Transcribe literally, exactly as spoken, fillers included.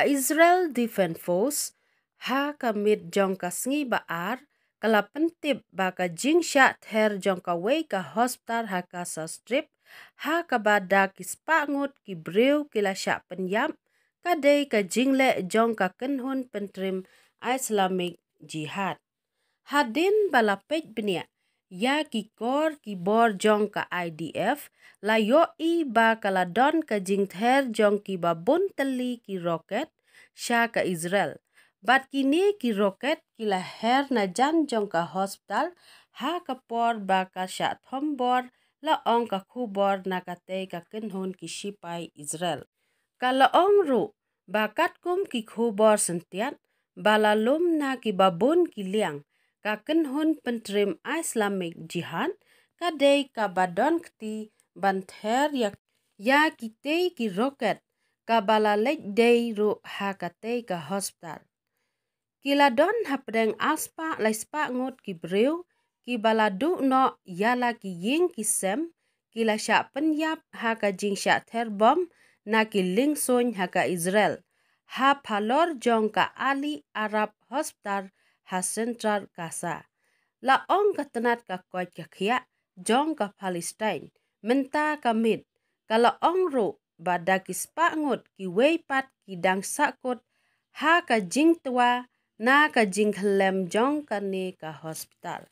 Israel Defense Force ha ka miet jong ka sngi ba ar ka la pyntip ba ka jingshah ther jong kawei ka hospital ha Gaza Strip ha kaba da ki spah ngut ki briew ki la shah pynïap, ka dei ka jingleh jong ka kynhun pyntrim Islamic Jihad. Hadien ba la peit bniah ïa ki kor ki bor jong ka I D F, la ïohi ba ka la don ka jingther jong ki babun tylli ki roket sha ka Israel. Bad kine ki roket ki la her na jan jong ka hospital ha ka por ba ka shah thombor, la ong ka khubor na katei ka kynhun ki shipai Israel. Ka la ong ruh ba katkum ki khubor syntiat ba la lum na ki babun ki liang, ka kynhun pyntrim Islamic Jihad ka dei kaba don kti ban ther ïa, ïa kitei ki roket kaba la leit dei ruh ha katei ka hospital. Ki la don hapdeng arspah laispah ngut ki briew kiba la duh noh ïa la ki ïing ki sem, ki la shah pynïap ha ka jingshah ther bom na ki liengsuiñ ha ka Israel, ha phalor jong ka Ali Arab Hospital ha Central Gaza. La ong ka tnat ka koit ka khiah jong ka Palestine mynta ka miet, ka la ong ruh ba da ki spah ngut kiwei pat ki dang sahkut ha ka jingtwa na ka jingkhyllem jong kane ka hospital.